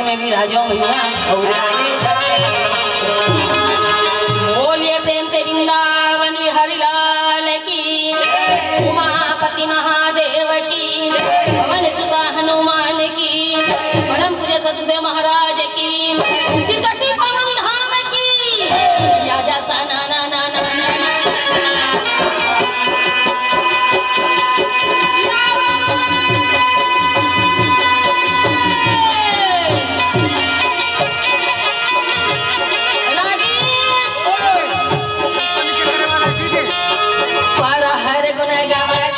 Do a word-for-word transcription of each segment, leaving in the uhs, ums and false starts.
में विराजो मैया। बोलिए प्रेम से वृंदावन बिहारी लाल की, उमापति महादेव की, पवन सुता हनुमान की, परम पूज्य सतगुरुदेव महाराज की, सिरकट्टी पवन धाम की। या जा सा ना ना ना ना ना। पर हर गुण गावत।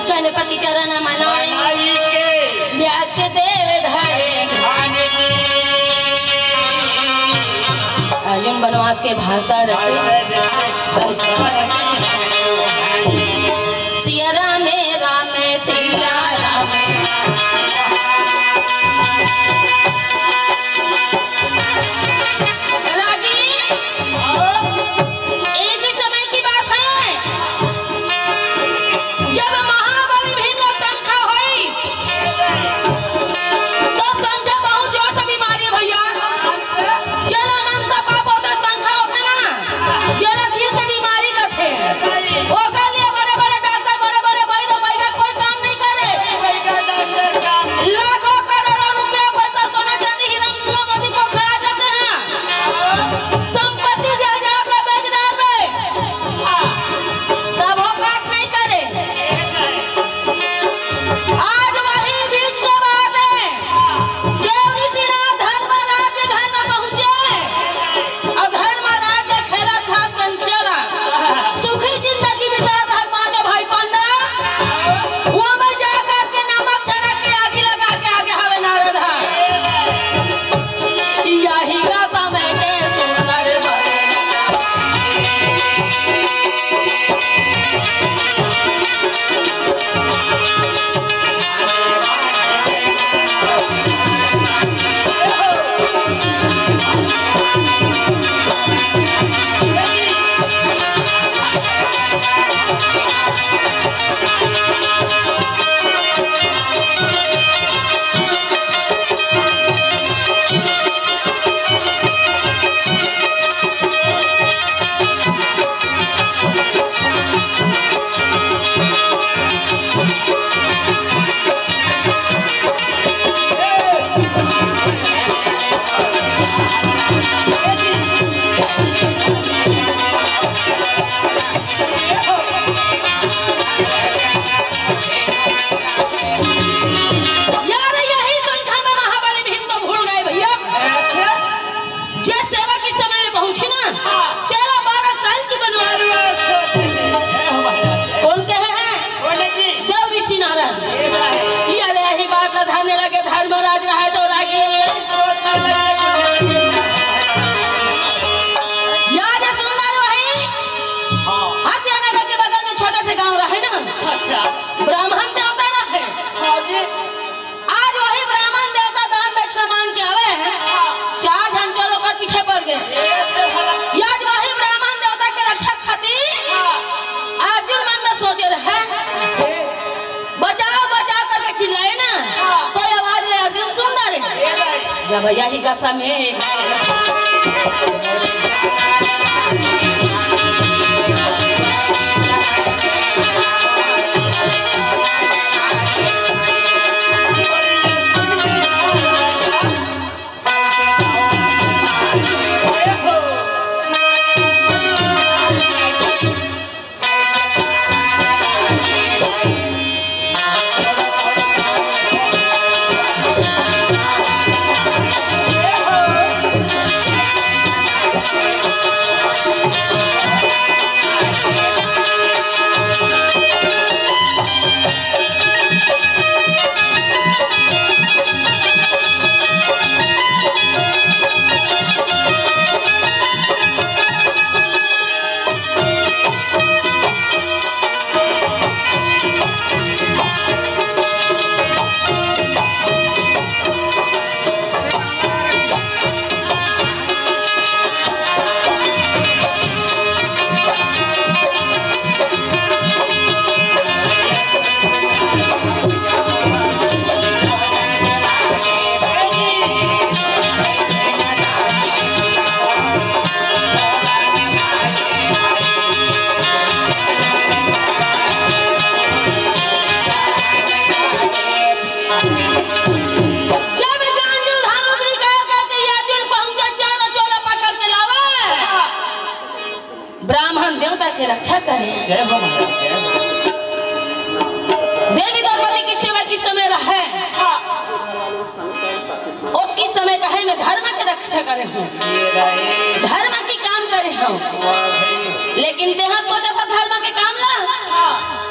गणपति चरण मनाई, व्यास देव धरे। अर्जुन वनवास के भाषा रचे। सिया रामे रामे सिया रामे। रागी, एक ही समय की बात है, जब महाबली भीम ला शंका होई, तो शंका बहुत जोर से बीमारी है भैया। जेला नाम से पाप होथे, शंका होथे ना, जेला दिल के बीमारी कथे, ओकर लिए बड़े-बड़े डॉक्टर, बड़े-बड़े वैद्य, वैद्य कोई काम नहीं करे। लाखों करोड़ों रुपया, पैसा, सोना, चांदी, हीरा, मोती पोखरा जाते हैं, संपत्ति जायदाद में बेच डार में, तब वो काम नहीं करे। आज वही बीच के बात है, देव ऋषिनाथ धर्मराज के घर में पहुंचे और धर्मराज के खेला था संखेला, सुखी जिंदगी बिता धर्मा के भाई पंडा, वो में जा करके नमक चढ़ा के आगी लगा के आगे हवे नारद हा। यही का समय के सुंदर बने। यार, यही शंका में महाबली भीम तो भूल गए भैया। जे सेवा के समय में पहुंची ना, तेला बारह साल की बनवास। कौन कहे हैं? देव ऋषि नारद। ये ले यही बात ला ध्यान लगे, धर्मराज रहे तो रागी। याद है सुंदर वही? हत्यानगर के बगल में छोटा से गांव रहे ना। अच्छा। ब्राह्मण देवता रहे। हाँ जी। आज वही ब्राह्मण देवता दान दक्षिणा मांग के आवे हैं। हाँ। चार झन चोर ओकर पीछे पड़ गए। ये तो भला। आज वही ब्राह्मण देवता के रक्षा खातिर हाँ। अर्जुन मन में सोचे रहे। बचाओ, बचाओ करके चिल्लाए ना, हाँ। तो ये आवाज ले अर्जुन सुन डारे। जब यही का समय जब गांडीव धनुष निकाल करके अर्जुन पहुंचा, चारों चोला पकड़ के लावा। ब्राह्मण देवता के रक्षा करे। जय हो महाराज, जय हो। देवी द्रौपदी की सेवा की समय रहे। हाँ। ओतकी समय कहे मैं धर्म के रक्षा करे हूँ। ये रहे। धर्म की काम करे हूँ। वाह भाई। लेकिन तेहा सोचा था धर्म के काम ला। हाँ।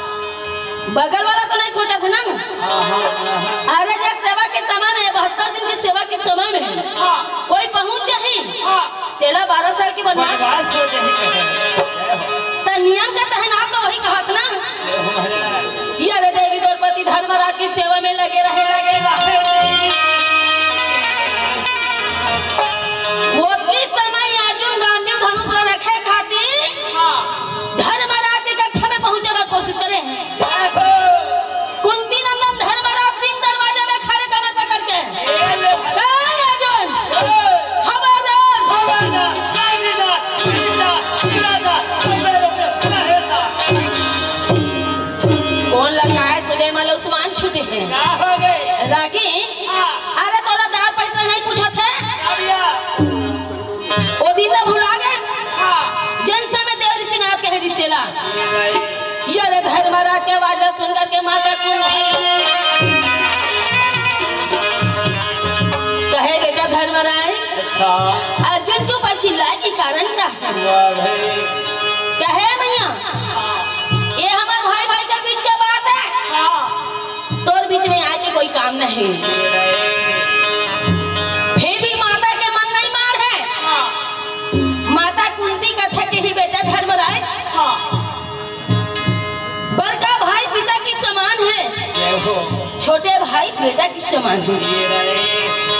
बगल वाला तो नहीं सोचा था ना। हाँ, हाँ, हाँ, हाँ। अरे, जे सेवा के समय में, बहत्तर दिन की सेवा के समय में हाँ। कोई पहुंच जाही, हाँ। तेला बारह साल के वनवास। वनवास हो जाही। त नियम के तहत आप तो वही कहत ना। जय हो महाराज। ये रे देवी द्रौपदी धर्मराज की सेवा में लगे रहे, लगे रहे। ओतकी समय अर्जुन गांडीव धनुष ला रखे खातिर हाँ। धर्मराज के कक्षा में पहुंचे बर कोशिश करे हैं। जय हो। कुंती नंदन धर्मराज सिंह दरवाजे में खड़े कमर पकड़ के। ए ले भाई। ए अर्जुन, ए। खबरदार। खबरदार, गांडीदार, गांडीदार, गांडीदार, खबरदार, खबरदार। कौन लगा है सुजय माला उस्मान छूटे हैं? का हो गए? रागी, हाँ। अरे तोला दार पहिर नहीं पूछत है? अब या। ओ दिन ला भुला गए? हाँ। जन समय देव ऋषि नारद कहे रिहिस तेला। ये रे धर्मराज के आवाज ला सुन करके माता कुंती कहे, "बेटा धर्मराज, अच्छा। अर्जुन के ऊपर चिल्लाए के कारण का है?" वाह भाई। कहे, "मैया, ये हमर भाई भाई के बीच के बात है।" हाँ। तोर बीच में आए के कोई काम नहीं। फिर भी माता के मन नहीं मार है। हाँ। माता कुंती कथे कि ही बेटा धर्मराज, हाँ। बड़का भाई पिता की समान है, जय हो। छोटे भाई बेटा की समान है। ये रहे।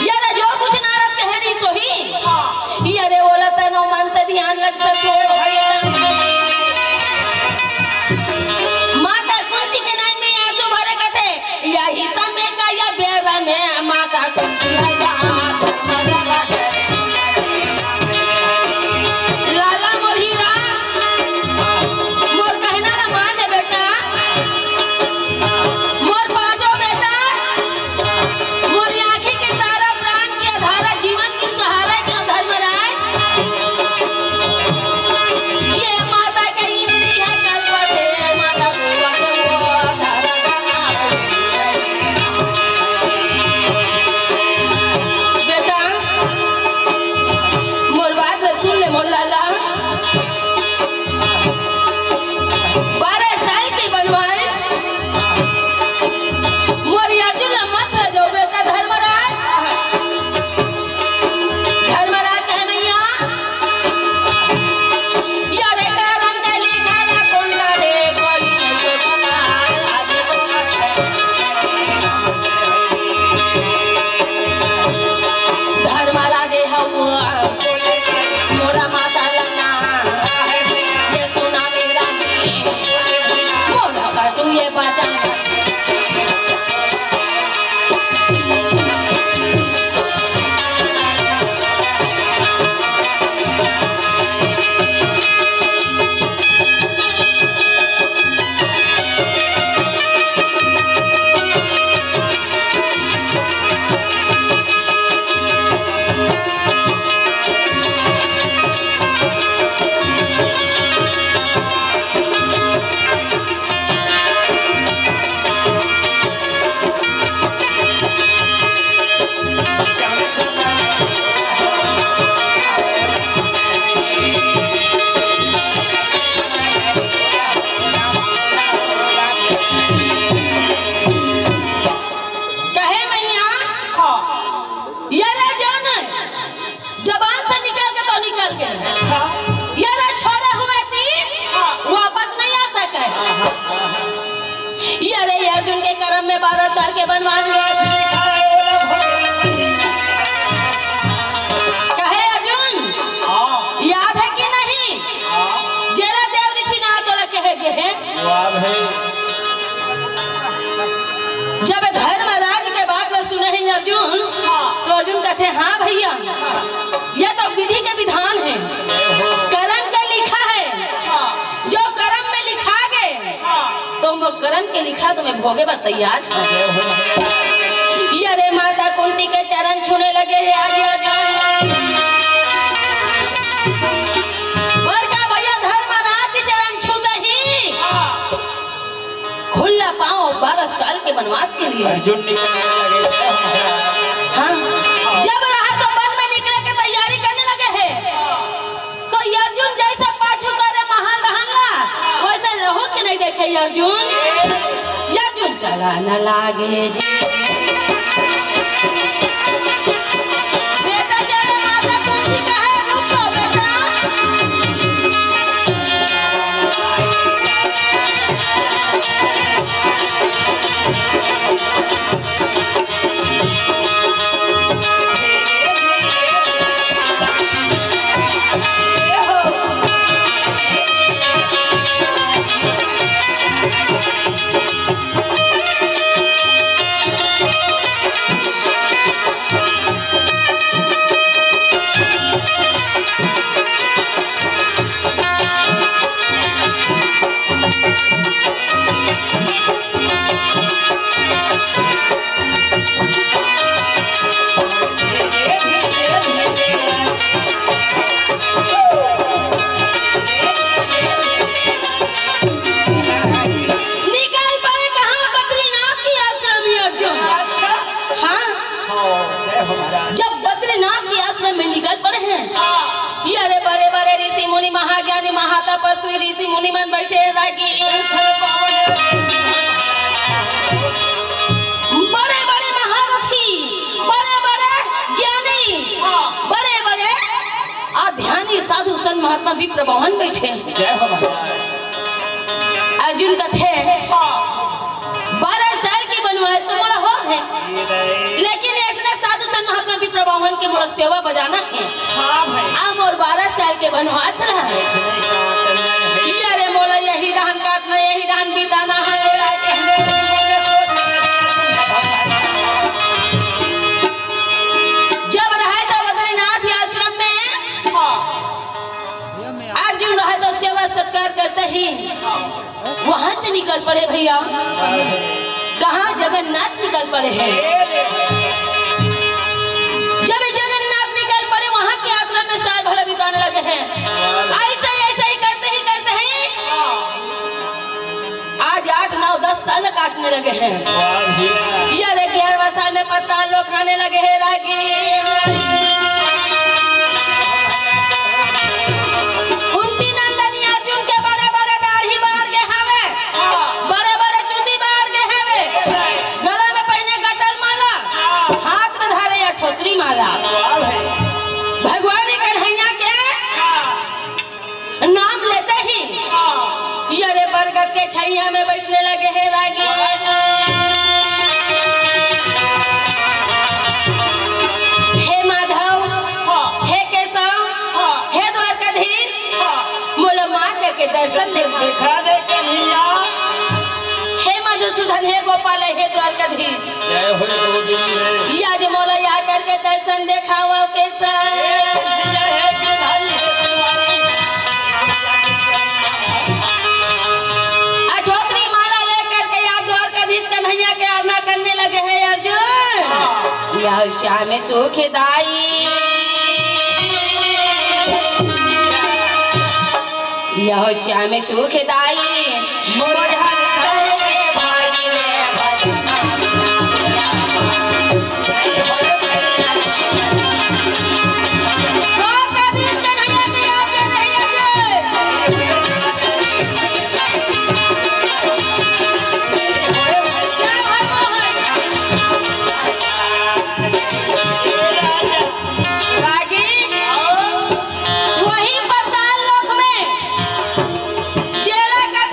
ये रे जो कुछ नारद कहे रहिस सोही। हाँ। ये रे ओला तनो मन से ध्यान लग से छोड़। माता कुंती के नैन में आंसू भरे कथे, यही समय का या बेरा में माता कुंती है यार। लाला मोर हीरा, मोर कहना ना मान ले बेटा, मोर बाजो बेटा, मोर आँखी के तारा, प्राण के आधारा, जीवन के सहारा के धर्मराज। ये माता के इंद्रिय कल्प से माता पूरा के वो धर्म। बेटा, मोर बात ला सुन ले मोर लाला। बारह साल के बनवास मोर अर्जुन ला मत भेजो बेटा धर्मराज। धर्मराज कहे मैया, या रे करम के लिखा ना कोंडा रे कोई नहीं तो कमाल आज तो धर्मराज हऊ मोरा माता लना, ये सुना मेरा जी, मोरा का तू ये बचा। कहे मैया, हाँ। ये ले जान, जबान से निकल के तो निकल गए। अच्छा। ये ले छोड़े हुए तीर हाँ। वापस नहीं आ सके। हाँ, हाँ, हाँ, हाँ। ये रे अर्जुन के करम में बारह साल के बनवास गए। कहे अर्जुन, हाँ। याद है कि नहीं? हाँ। जेला देव ऋषि ना तोरा कहे गए है। वाह भाई। जब धर्मराज के बात ला सुने हैं अर्जुन, हाँ। तो अर्जुन कहते, "हाँ भैया, हाँ। यह तो विधि के विधान है, जय हो। करम के लिखा है, हाँ। जो करम में लिखा गए, हाँ। तो मोर करम के लिखा तो मैं भोगे बर तैयार हूँ।" जय हो। साल के वनवास के लिए। अर्जुन निकलने लगे। हाँ, जब रहा तो वन में निकले के तैयारी करने लगे हैं, तो ये अर्जुन जैसे पाछू करे महान रहन ला, वैसे रहूं के नहीं देखे ये अर्जुन। ये अर्जुन चला न लागे जी। बेटा चले माता कुंती कहे, "रुको बेटा।" निकल पड़े कहाँ? बद्रीनाथ के आश्रम में अर्जुन। हाँ, जब बद्रीनाथ के आश्रम में निकल पड़े हैं, ये अरे बड़े बड़े ऋषि मुनि, महाज्ञानी, महातपस्वी ऋषि मुनि मन बैठे हैं रागी। बड़े बड़े महारथी, बड़े बड़े ज्ञानी, बड़े बड़े अध्यानी साधु संत महात्मा विप्र बावन बैठे हैं। जय हो महाराज। अर्जुन कथे, "बारह साल के वनवास तो मोला हो है, लेकिन ऐसने साधु संत महात्मा विप्र बावन के मोला सेवा बजाना है।" हाँ भाई। आ मोर बारह साल के वनवास रहा है। ये अरे मोला यही रहन काटना, यही रहन बिताना है। जब रहे तो बद्रीनाथ आश्रम में, अर्जुन रहे तो सेवा सत्कार करते ही वहां से निकल पड़े भैया। कहाँ? जगन्नाथ निकल पड़े हैं। जब ये जगन्नाथ निकल पड़े, वहां के आश्रम में साल भर बिताने लगे हैं। ऐसे ही, ऐसे ही करते ही, करते ही आज आठ, नौ, दस साल काटने लगे हैं। ये रे ग्यारहवाँ साल में पत्ता लोग खाने लगे हैं रागी। कुंती नंदनी अर्जुन के बड़े बड़े दाढ़ी बाढ़ गे हवे, बड़े बड़े चुंदी बाढ़ गे हवे, गला में पहिने गटल माला, हाथ में धरे अठोतरी माला। भगवान कन्हैया के नाम लेते ही ये रे बरगद के छैया में बैठने लगे हैं रागी। हे माधव, हे केशव, हे द्वारकाधीश, मोला मार्ग के दर्शन दे। दिखा दे कन्हैया। हे मधुसूदन, हे गोपाल, हे द्वारकाधीश, जय हो गोविंद। या जे मोला या करके दर्शन देखावा केशव। अठोतरी माला लेकर के या द्वारकाधीश कन्हैया के आराधना करने लगे हैं अर्जुन। या श्याम सुखदाई, या श्याम सुखदाई। रागी, वही पाताल लोक में चेला का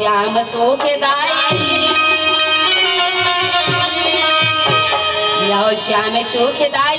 श्याम सुखदाई, यो श्याम सुखदाई।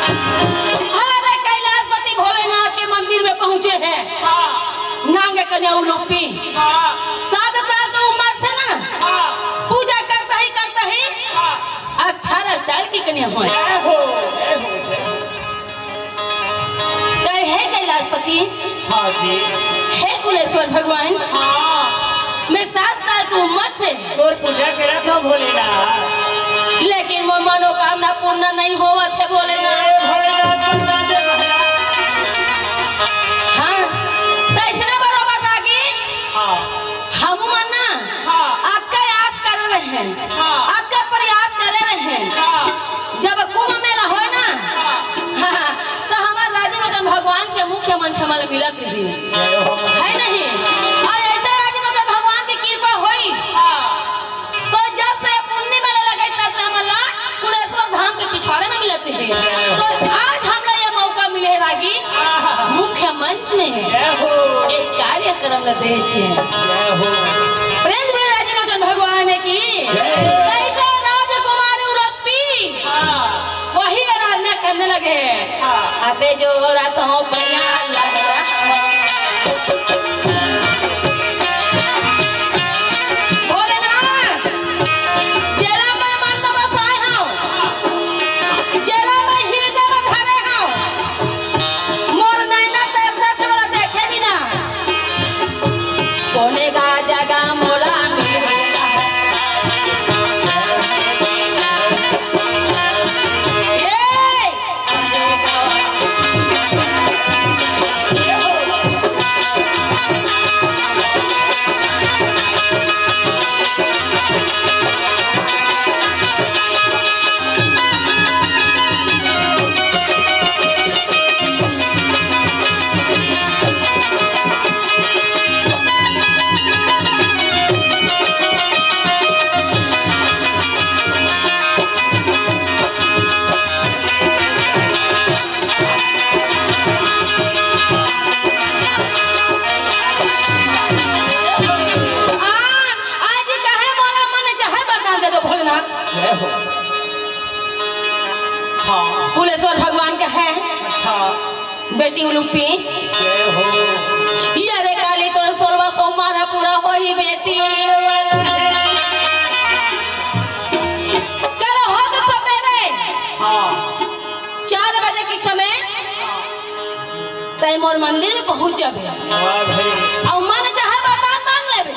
अरे, कैलाशपति भोलेनाथ के मंदिर में पहुंचे हैं। हाँ। नांग कन्या उलूपी। हाँ। सात साल की उम्र से ना, हाँ। पूजा करता ही, करता ही, हाँ। अठारह साल की कन्या हुई। जय हो, जय हो, जय हो। कहे, "हे कैलाशपति, हाँ जी। हे कुलेश्वर भगवान, हाँ। मैं सात साल की उम्र से तोर पूजा करत हंव भोलेनाथ। लेकिन मोर मनोकामना पूर्ण नहीं होवत हे भोलेनाथ।" ए भोलेनाथ, तू ना दे महाराज। हाँ, त अइसने बरोबर रागी। हाँ। हमू मन ना हाँ। अतका आस करे रहेन, हाँ। अतका प्रयास करे रहेन। हाँ। जब कुंभ मेला होय ना, हाँ। हाँ, त हमर राजीव लोचन भगवान के मुख्य मंच हमन ल मिलत रही। जय हो। है नहीं? अउ अइसे राजीव लोचन भगवान के कृपा होइस, हाँ। त जब से पुन्नी मेला लगे, तब से हमन ला कुलेश्वर धाम के पिछवाड़े में मिलत रही। जय हो। त आज हमला ये मौका मिले हे रागी, हाँ। मुख्य मंच में जय हो। एक कार्यक्रम ल देखे। जय हो। प्रेम से बोले राजीव लोचन भगवान की। जय। कैसे राजकुमारी उलूपी। हाँ। वही आराधना करने लगे। हाँ। आते जो रातों भैया लग रहा। भोलेनाथ, जेला मैं मन में बसाए हंव, जेला मैं हृदय में धरे हंव, मोर नैना तरसत हे, मोला देखे बिना। कोने का जगह मोला मिल। ए! आ, आज कहे मोला मन चाहे वरदान दे दो भोलेनाथ। जय हो। हाँ। कुलेश्वर भगवान कहे, अच्छा। बेटी उलूपी। जय हो। ये रे काली तोर सोलवा सोमवार ह पूरा होही बेटी। कल होत सबेरे हाँ। चार बजे के समय तैं मोर मंदिर में पहुंच जाबे। वाह भाई। अउ मन चाहे वरदान मांग लेबे।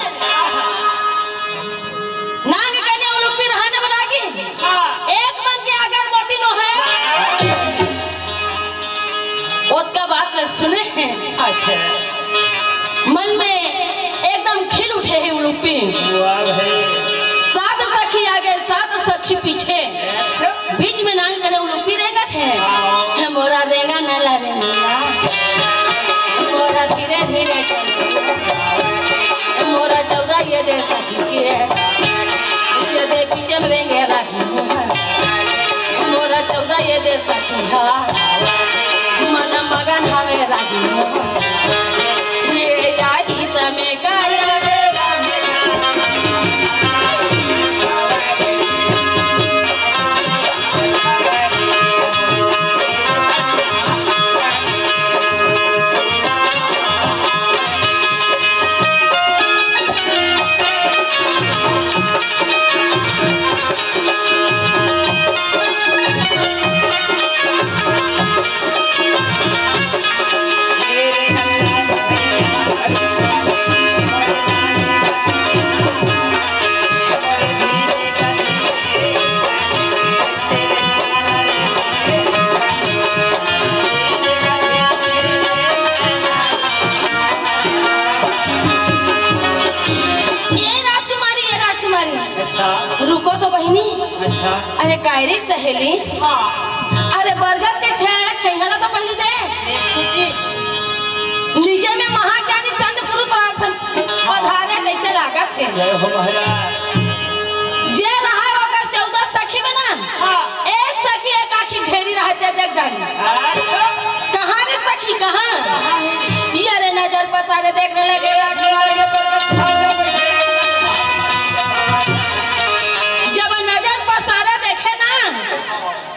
नांग कन्या उलूपी रहने बना के हाँ। एक मन के अगर मोती नो है। ओतका बात ल सुने हे। अच्छा। मन में एकदम खिल उठे हे उलूपी। वाह भाई। सात सखी आगे, सात सखी पीछे। अच्छा। बीच में नांग कन्या उलूपी रेंगत हे। हाँ। हे मोरा रेंगा नला रेंगिया। मोरा धीरे धीरे चल। मोरा चौदह ये दे सखी के। ये दे पीछे में रेंगे राखी। मोरा चौदह ये दे सखी हा। मन मगन हवे रागी। ये यारी समय का यारे रागी। अरे काय रे सहेली, हाँ। अरे बरगद के छाया, छाया ला तो पहली दे। नीचे में महाज्ञानी संत पुरुष पधारे तइसे लागत हे। जय हो महाराज। जे रहा ओकर चौदह सखी में ना, हाँ। एक सखी एक आँखी ढेरी रहते देख डाली। अच्छा। कहाँ रे सखी, कहाँ? ये रे नजर पसारे देखने लगे राजकुमार। जब नजर पसारे देखे ना,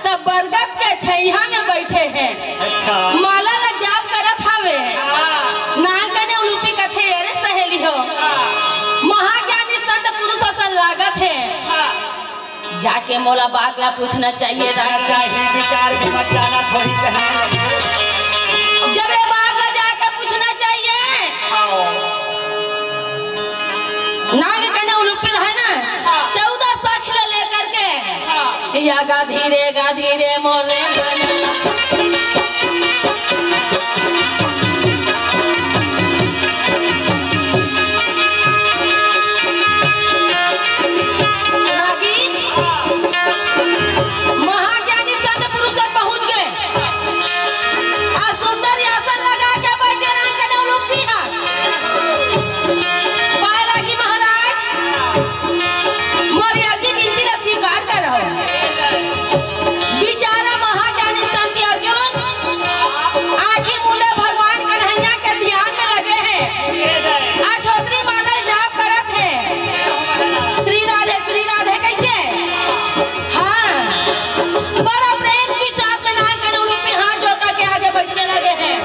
तब बरगद के छैया में बैठे हे। अच्छा। माला ला जाप करत हवे। हाँ। नान कने उलूपी कथे, "अरे सहेली हो, हाँ। महाज्ञानी संत पुरुष असन लागत हे। हाँ। जाके मोला बात ला पूछना चाहिए।" पूछना चाहिए, विचार विमर्श जाना थोड़ी कहीं। जब ये बात ला जाके पूछना चाहिए, हाँ। नान कने उलूपी रहे ना, हाँ। चौदह सखी ला लेकर के, हाँ। या गा धीरे, गा धीरे मोरे। महाज्ञानी संत पुरुष तक पहुंच गए। आ सुंदर आसन लगा के बैठे रहे, कने उलूपी हा। पाए लागी महाराज, मोर अर्जी बिनती ला स्वीकार करो। बेचारा महाज्ञानी संत अर्जुन आँखी मूंदे भगवान कन्हैया के ध्यान में लगे हे। आ छोतरी माला जाप करत हे, "श्री राधे, श्री राधे" कहिके। हाँ, बड़ा प्रेम के साथ में नान कने उलूपी हाथ जोड़ करके आगे बढ़ने लगे हैं।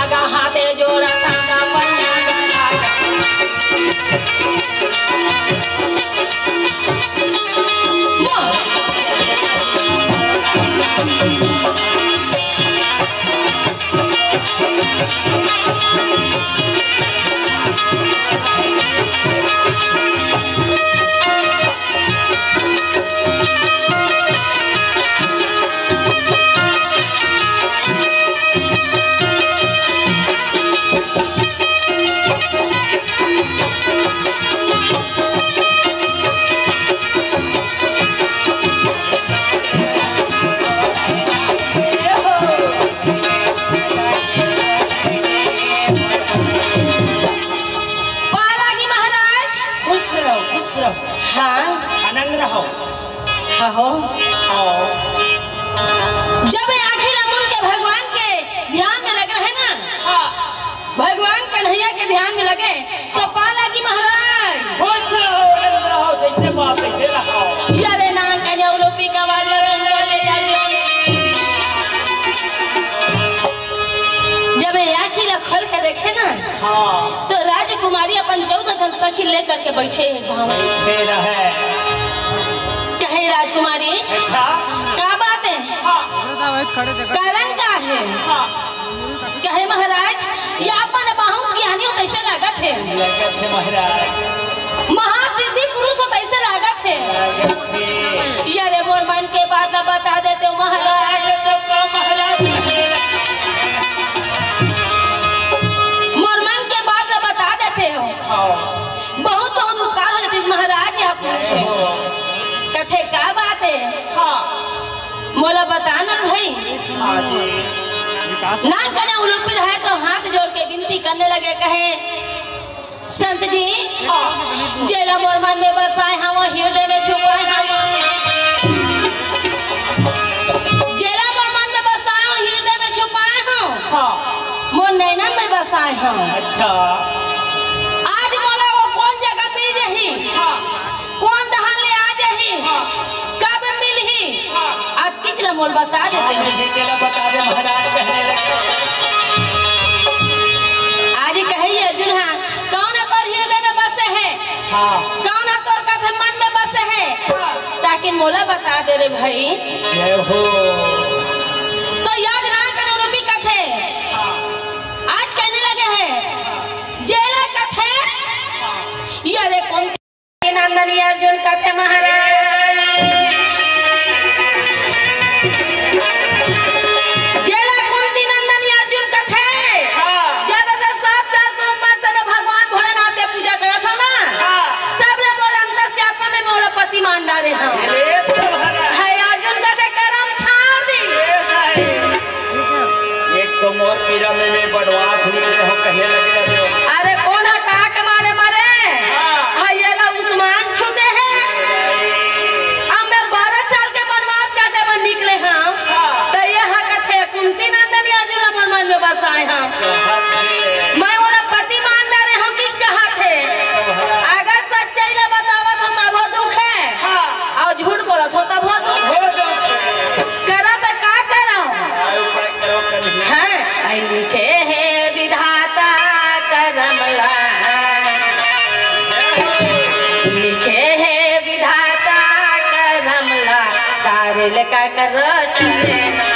आगा हाथे जोड़ा, आगा पन्ना, आगा पाला जी महाराज। खुश रहो, खुश रहो। हाँ। आनंद रहो। हाँ हो। आओ। जब ये आँखी ला मूंद के भगवान के ध्यान में लग रहे ना, हाँ। भगवान कन्हैया के ध्यान में लगे, तो पाला जी महाराज। खुश रहो, आनंद रहो, जैसे बाप वैसे रहो। यारे नान कन्या उलोपी का वाला सुन करके जाते। जब ये आँखी ला खोल के देखे ना, हाँ। तो राजकुमारी अपन चौदह झन सखी लेकर के बैठे हे गाँव में। बैठे रहे। कहे राजकुमारी, अच्छा। का बात हे? हाँ। कारण का हे? हाँ। कहे महाराज, ये अपन बहुत ज्ञानी हो तइसे लागत हे। लागत हे महाराज। महासिद्धि पुरुष हो तइसे लागत हे। लागत हे। यारे मोर मन के बात ला बता देते हो महाराज। बता देते हो महाराज। मोर मन के बात ला बता देते हो। हाँ। बहुत बहुत उपकार हो जाते महाराज आप लोग के। कथे का बात हे? हाँ। मोला बता ना भाई। हाँ जी। नान कन्या उलोपी रहे तो हाथ जोड़ के विनती करने लगे, कहे, संत जी, हाँ। जेला मोर मन में बसाए हवं, हृदय में छुपाए हवं। जेला मोर मन में बसाए हवं, हृदय में छुपाए हवं। हाँ। मोर नैनन में बसाए हवं। अच्छा। आज मोला वो कोन जगह मिल जाही? हाँ। कोन डहर ले आ जाही? हाँ। कब मिलही? हाँ। अतकिच ला मोला बता देते हो। आज कहे अर्जुन, हाँ, कौन तोर हृदय में बसे हे? हाँ। कौन तोर कथे मन में बसे हे? हाँ। ताकि मोला बता दे रे भाई। जय हो। तो याद ना करो रूपी कथे। हाँ। आज कहने लगे हे, जेला कथे, ये रे कौन नंदनी अर्जुन कथे महाराज। जेला कुंती नंदनी अर्जुन कथे। हाँ। जब से सात साल के उम्र से मैं भगवान भोलेनाथ के पूजा करत हूँ ना, हाँ। तब ले मोर अंतर से आत्मा हाँ। मैं ओला पति मान डारे हँव कि कहत हे। अगर सच्चाई ला बतावत हँव तभो दुख हे, हाँ। अउ झूठ बोलत हँव तभो दुख। हो जाओ। करँव त का करँव? आयो, उपाय करो, कहीं। हाँ, ऐ लिखे हे विधाता करम ला। लिखे हे विधाता करम ला, तारे ले का करो, तारे ना।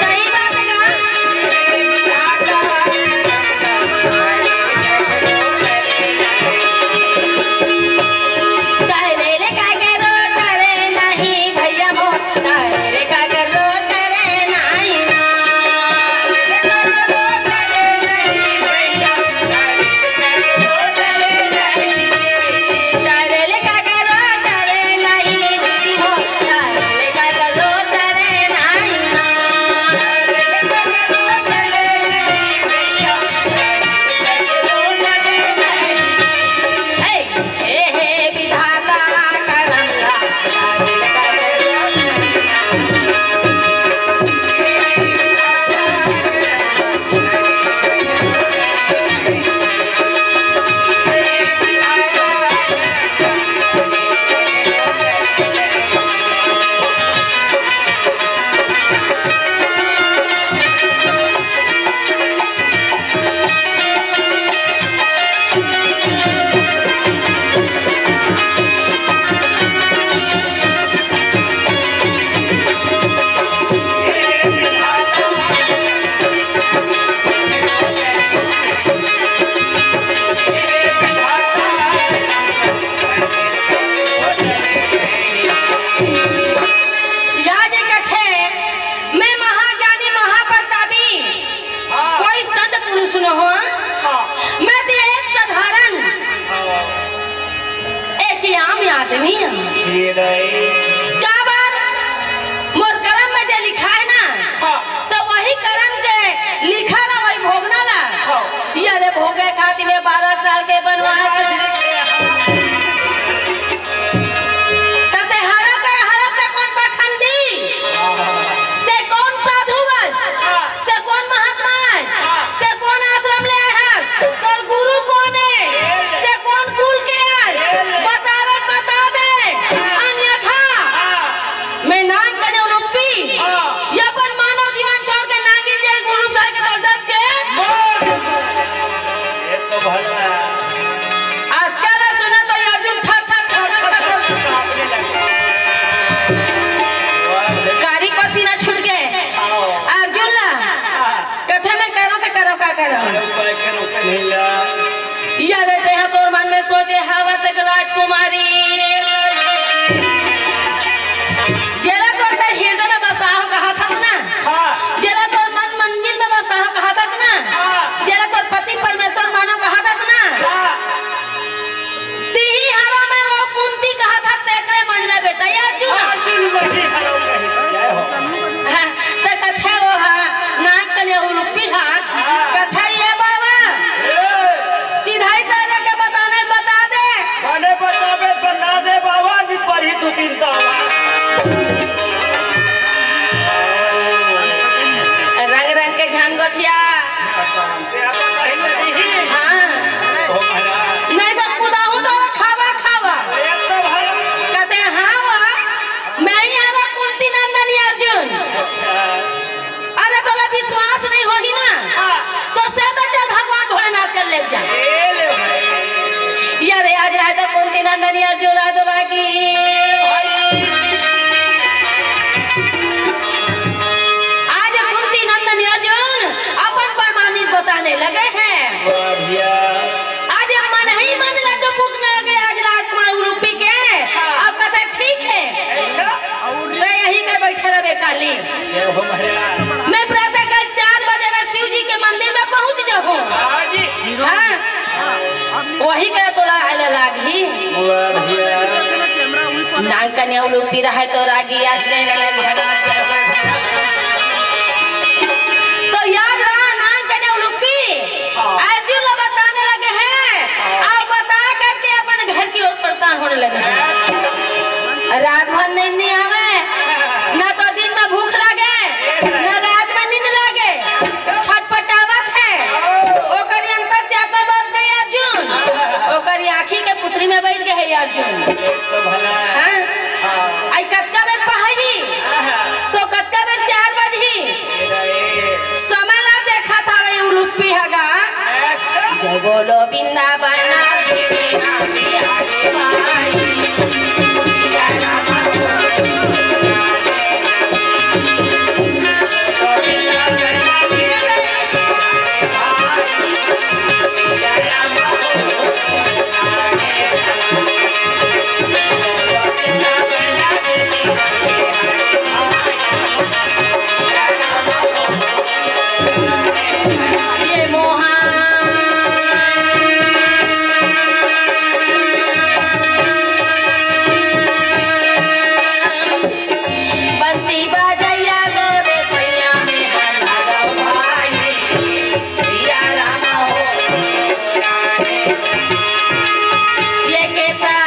सही बात हे का? करे ले का करो, करे नहीं भैया मोर, करे ले का करो, करे नहीं ना। या जे कथे, मैं महाज्ञानी महाप्रतापी, हाँ। कोई संत पुरुष न हो, हाँ। मैं तो एक साधारण, हाँ। एक आम आदमी हँव। ये नहीं। काबर मोर करम में जे लिखाय ना, हाँ। त वही करम के लिखा ना, वही भोगना ना। हाँ। ये रे भोगे खातिर में बारह साल के बनवास। त ते हरा ते, हरा ते कोन पाखंडी? ते कोन साधु अस? ते कोन महात्मा अस? ते कोन आश्रम ले आए हस? तोर गुरु कोन हे? ते कोन कुल के अस? बतावे, बता दे। अन्यथा मैं नांग कन्या उलूपी, ये अपन मानव जीवन छोड़ के नांगिन जैसे गुरु धर के दस के। ये तो भला। आज काला सुना तो ये अर्जुन थर थर थर थर थर। कारी पसीना छूट के अर्जुन ला कथे में करो तो करो, का करो? या रे तेहा तोर मन में सोचे हवस एक राजकुमारी। जेला तोर हृदय में बसाहूँ कहत हस ना, हाँ। जेला तोर मन मंदिर में बसाहूँ कहत हस ना, हाँ। जेला तोर पति परमेश्वर मानहूँ कहत हस ना, हाँ। तिही हरव मैं वो कुंती कहत हस, तेकरे मन ले बेटा, ये अर्जुन। अर्जुन वही हरव कही। जय हो। हाँ, त कथे वो हा, नांग कन्या उलूपी हा, हाँ। कथे ये बाबा, ए। सीधा ही तेरे के बताना, बता दे। बने बताबे, बता दे बाबा, नहीं पढ़ी दू तीन ताला। रंग रंग के झन गोठिया। हाँ। ओ महाराज। नहीं तो कुदाहूँ तो खावा, खावा। एक तो भाई। कथे, हाँ वा, मैं ही आवा कुंती नंदन अर्जुन। अच्छा। अरे तोला विश्वास नहीं होही ना, हाँ। तो सीधा चल भगवान भोलेनाथ कर ले जा। ए ले भाई। यारे आज राय तो कुंती नंदन अर्जुन राय तो बाकी। आज कुंती नंदन अर्जुन अपन प्रमाणित बताने लगे हैं। वाह भैया। आज मन ही मन लड्डू फूटने लगे, आज राजकुमार उलूपी के। हाँ। अब कथे ठीक है। अच्छा। मैं यही के बैठे रहे काली। जय हो महाराज। मैं प्रातः काल चार बजे में शिव जी के मंदिर में पहुंच जाऊँ। हाँ जी। हाँ। वही के तोला आले लागी। वाह भैया। नांग कन्या उलूपी रहे तो रागी आज नहीं लगे। तो याद रहा नांग कन्या उलूपी। हाँ। अर्जुन ला बताने लगे हैं। हाँ। और बता करके अपन घर की ओर प्रस्थान होने लगे हैं। अर्जुन। तो भला। हाँ? हाँ। आई कतका बेर पहाई? आहा। तो कतका बेर चार बजही? अरे। समय ला देखत हवे उलुप्पी ह गा। अच्छा। जय बोलो वृंदावन। बंसी बजैया गोरे सैया में हल्ला गो भाई, सिया राम हो। ये कैसा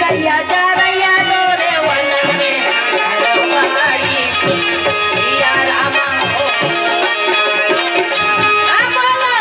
गैया जा रैया गोरे वन में हल्ला गो भाई, सिया राम हो। हाँ, बोलो।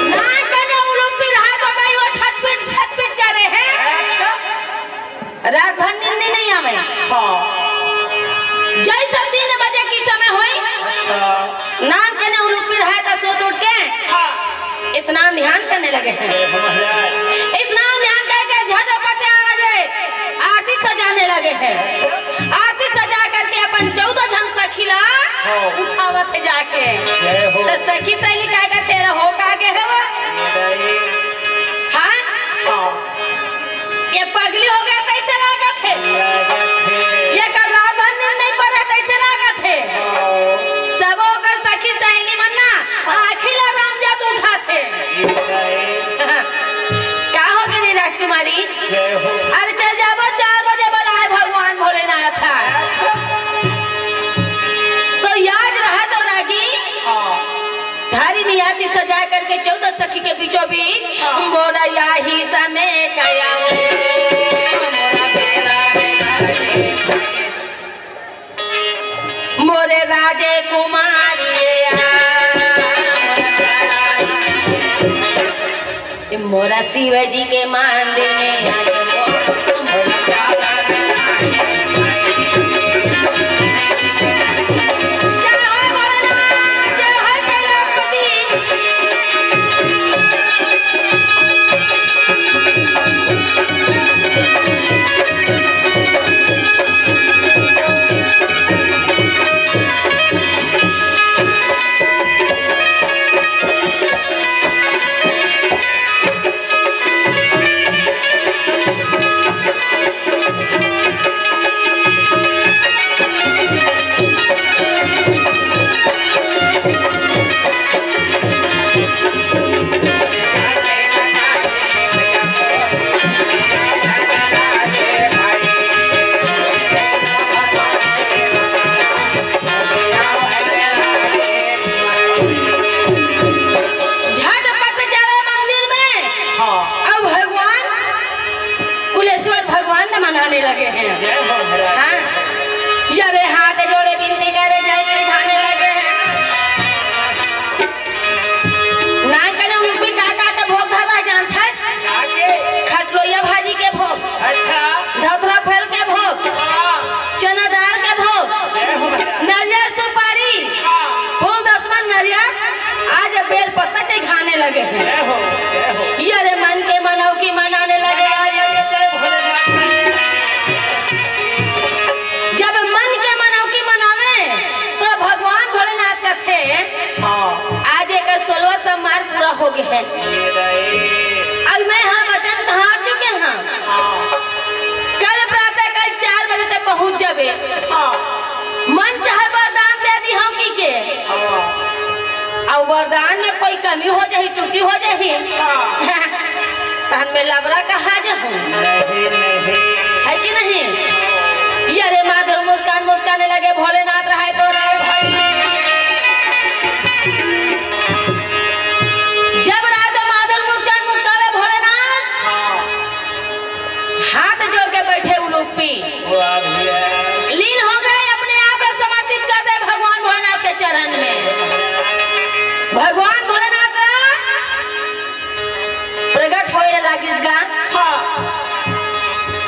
नान कने उलुम पिरहा तो गई वो छटपिट, छटपिट करे हे। रात भर नींद नहीं आवे। हाँ। जैसा तीन बजे की समय होई, अच्छा। नान कने उलुम पिरहा तो सोत उठ के हाँ। स्नान ध्यान करने लगे हैं। जय हो महाराज। स्नान ध्यान करके झटपट आ जाए, आरती सजाने लगे हैं। आरती सजा करके अपन चौदह झन सखी ला हाँ। उठावत है जाके। जय हो। तो सखी सहेली कहेगा, "तेरा हो का गे हे वो?" जय। हाँ? हाँ। ये पगली हो गया, कैसे लागत हे? लागत हे। ये कर रात भर नींद नहीं पड़े, कैसे लागत हे? हाँ। सब ओकर सखी सहेली मन ना आँखी ला राम जात उठात हे। का हो गे रे राजकुमारी? जय हो। अरे चल जाबो, चार बजे बुलाए भगवान भोलेनाथ ह। तो याद रहा तो रागी हाँ। थारी में आरती सजा करके चौदह सखी के बीचों बीच हाँ। मोरा याही समय कया मोरे राजे कुमारी, ये मोरा शिव जी के मंदिर में आके मोरा झटपट जावे मंदिर में। हाँ। अउ भगवान कुलेश्वर भगवान ला मनाने लगे हैं। जय हो महाराज। हाँ। यरे हाथ जोड़े बिनती करे, जल चढ़ाने लगे हैं। नान कने उनके का का के भोग धरा जानत हस? का के? खटलोइया भाजी के भोग। अच्छा। धतुरा फल के भोग। हाँ। चना दाल के भोग। जय हो महाराज। नरियर सुपारी। हाँ। फूल दसमा नरियर। आज बेल पत्ता चढ़ाने लगे हैं। जय हो, जय हो। यरे मन के दान में कोई कमी हो जाही, त्रुटि हो जाही, तहन में लबरा कहा जाहूं। नहीं, नहीं। है कि नहीं? ये रे माधुर मुस्कान मुस्काने लगे, भोलेनाथ रहाय तो रे। जब रात माधुर मुस्कान मुस्कावे भोलेनाथ, हाथ जोड़ के बैठे उलूपी। वाह भैया। लीन हो गए, अपने आप को समर्पित कर दे भगवान भोलेनाथ के चरण में। भगवान भोलेनाथ ला प्रगट होए लागिस गा। हाँ।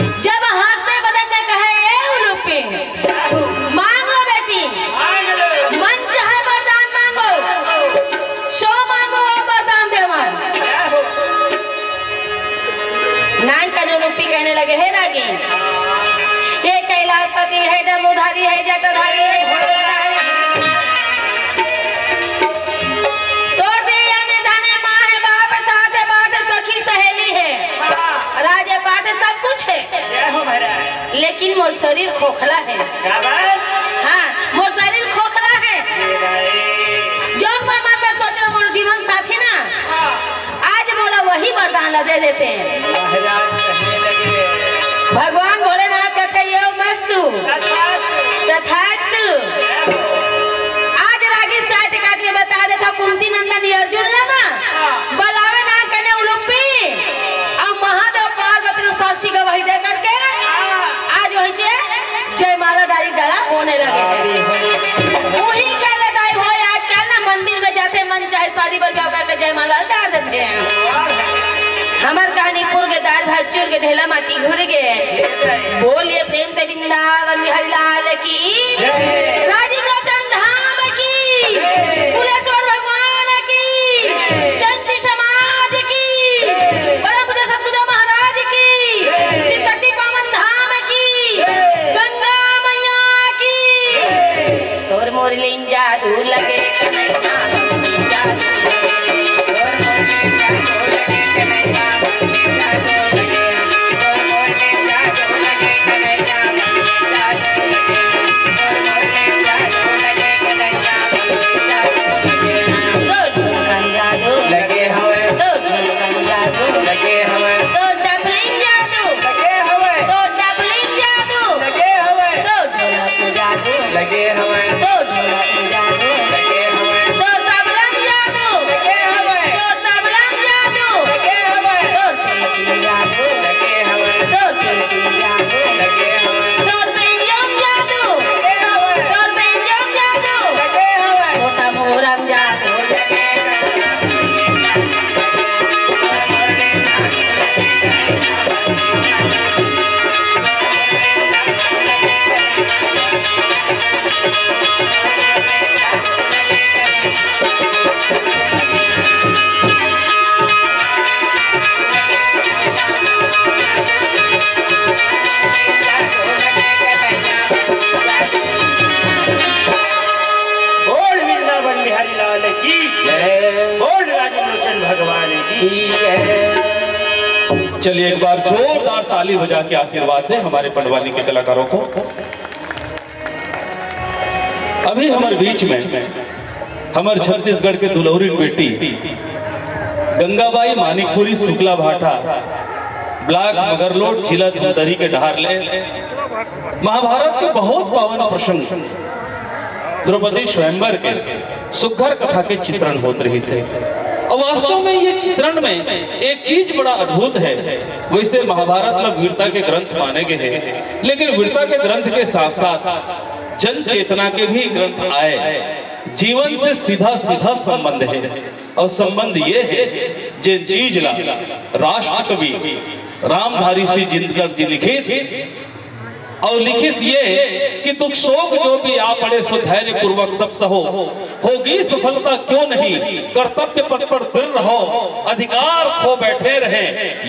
जब हंसते बदन में कहे, "ए उलूपी, मांग लो बेटी, मांग लो। मन चाहे वरदान मांगो, जो मांगो वो वरदान देवंव।" नानकन उलूपी कहने लगे, "हे नागिन, हे कैलाशपति, हे जम्बूधारी, हे जटाधारी, हे घोड़ाधारी, तोर दे अन्न धन हे, माँ हे, बाप, ठाठ बाट, सखी सहेली हे, राज पाट सब कुछ हे, जय हो महाराज। लेकिन मोर शरीर खोखला हे।" क्या बात? हाँ, मोर शरीर खोखला हे। ये भाई। जौन मैं मन में सोचेंव मोर जीवन साथी ना, हाँ। आज मोला वही वरदान ला दे देते। महाराज कहने लगे। भगवान भोलेनाथ कहते, "यो मस्तु। तथास्तु। तथास्तु।" आज रागी साहित्य अकादमी बता देथंव, कुंती नंदन अर्जुन ला ना, हाँ। बलावे नानकन उलूपी, अउ महादेव पार्वती के साक्षी गवाही दे करके, हाँ। आज वही चे जयमाला डारी डाला होने लगे हे। वही कहले दाई होय, आजकल ना मंदिर में जाथे, मन चाहे साड़ी बर ब्याह करके जयमाला डार देथे। हमर कहानी पुर के दार भात चुर के ढेला माटी घुर गे। बोलिए प्रेम से वृंदावन बिहारी लाल की, जय। राजीव लोचन धाम की, जय। कुलेश्वर भगवान की, जय। संत समाज की, जय। परम पूज्य सतगुरु महाराज की, जय। श्री कटी पावन धाम की, जय। गंगा मैया की, जय। तोर मोर लीन जादू लगे कन्हैया, लीन जादू लगे। लगे हवे। लगे हवे। लगे हवे। तोर ढोलक जादू। लगे हवे। तोर तबला जादू। लगे हवे। तोर तबला जादू। लगे हवे। तोर पेटी जादू। लगे हवे। तोर पेटी जादू। लगे हवे। तोर बेंजम जादू। लगे हवे। तोर बेंजम जादू। लगे हवे। मोटा मोरम जादू। लगे हवे। बोल वृंदावन बिहारी लाल की जय। बोल राजीव लोचन भगवान की जय। चलिए, एक बार जोरदार ताली बजा के आशीर्वाद दें हमारे पंडवानी के कलाकारों को। अभी हमर बीच में हमर छत्तीसगढ़ के दुलौरी बेटी गंगाबाई मानिकपुरी शुक्ला भाटा, ब्लॉक मगरलोड, जिला धमतरी के डहार ले महाभारत के बहुत पावन प्रसंग द्रौपदी स्वयंवर के सुघर कथा के चित्रण होत रहिस हे। और वास्तव में ये चित्रण में एक चीज बड़ा अद्भुत है। वैसे महाभारत ला वीरता के ग्रंथ माने गए हैं, लेकिन वीरता के ग्रंथ के साथ साथ जन चेतना के भी ग्रंथ आए। जीवन से सीधा सीधा संबंध है, और संबंध ये है, जे चीज ला राष्ट्रकवि रामधारी सिंह दिनकर जी लिखिस, और लिखिस ये कि दुख शोक जो भी आ पड़े सो धैर्य पूर्वक सब सहो, होगी सफलता क्यों नहीं, कर्तव्य पथ पर दृढ़ रहो, अधिकार खो बैठे रहे,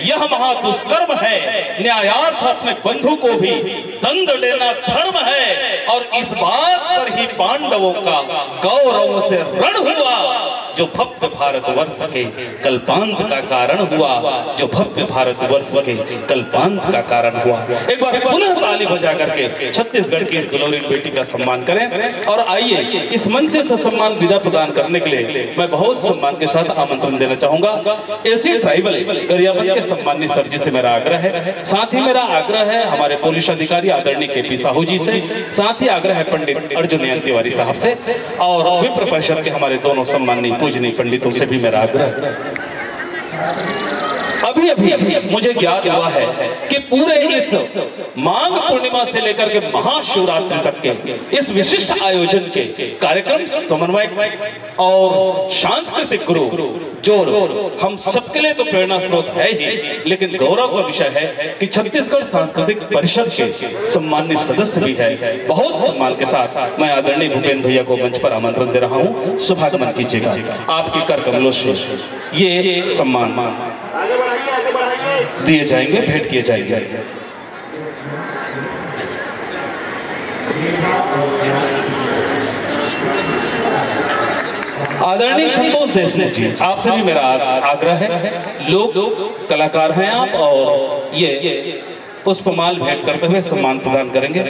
यह महादुष्कर्म है, न्यायार्थ अपने बंधु को भी दंड देना धर्म है। और इस बात पर ही पांडवों का कौरवों से रण हुआ। जो भव्य भारतवर्ष के कल्पांत का कारण हुआ, जो भव्य भारतवर्ष के कल्पांत का कारण हुआ। एक बार पुनः ताली बजा करके छत्तीसगढ़ की इस दुलौरी बेटी का सम्मान करें। और आइए, इस मंच से ससम्मान विदा प्रदान करने के लिए मैं बहुत सम्मान के साथ आमंत्रण देना चाहूंगा एसी ट्राइबल गरियाबंद के सम्मानित सर जी से मेरा आग्रह है, साथ ही मेरा आग्रह है हमारे पुलिस अधिकारी आदरणीय केपी साहू जी से, साथ ही आग्रह है पंडित अर्जुन नयन तिवारी साहब से और विप्र परिषद के हमारे दोनों सम्माननीय पूजनीय पंडितों से भी मेरा आग्रह है। अभी अभी मुझे ज्ञात हुआ है कि पूरे इस माघ पूर्णिमा से लेकर के महाशिवरात्रि तक के इस विशिष्ट आयोजन के कार्यक्रम समन्वयक और सांस्कृतिक गुरु जो हम सबके लिए तो प्रेरणा स्रोत है ही, लेकिन गौरव का विषय है कि छत्तीसगढ़ सांस्कृतिक परिषद के सम्मानित सदस्य भी है। बहुत सम्मान के साथ मैं आदरणीय भूपेंद्र भैया को मंच पर आमंत्रण दे रहा हूँ, शुभागमन कीजिएगा। आपके कर कमलों से ये सम्मान दिए जाएंगे, भेंट किए जाएंगे। आदरणीय संतोष देशमुख जी, आपसे भी मेरा आ- आग्रह है, लोक कलाकार हैं आप, और ये पुष्पमाल भेंट करते हुए सम्मान प्रदान करेंगे।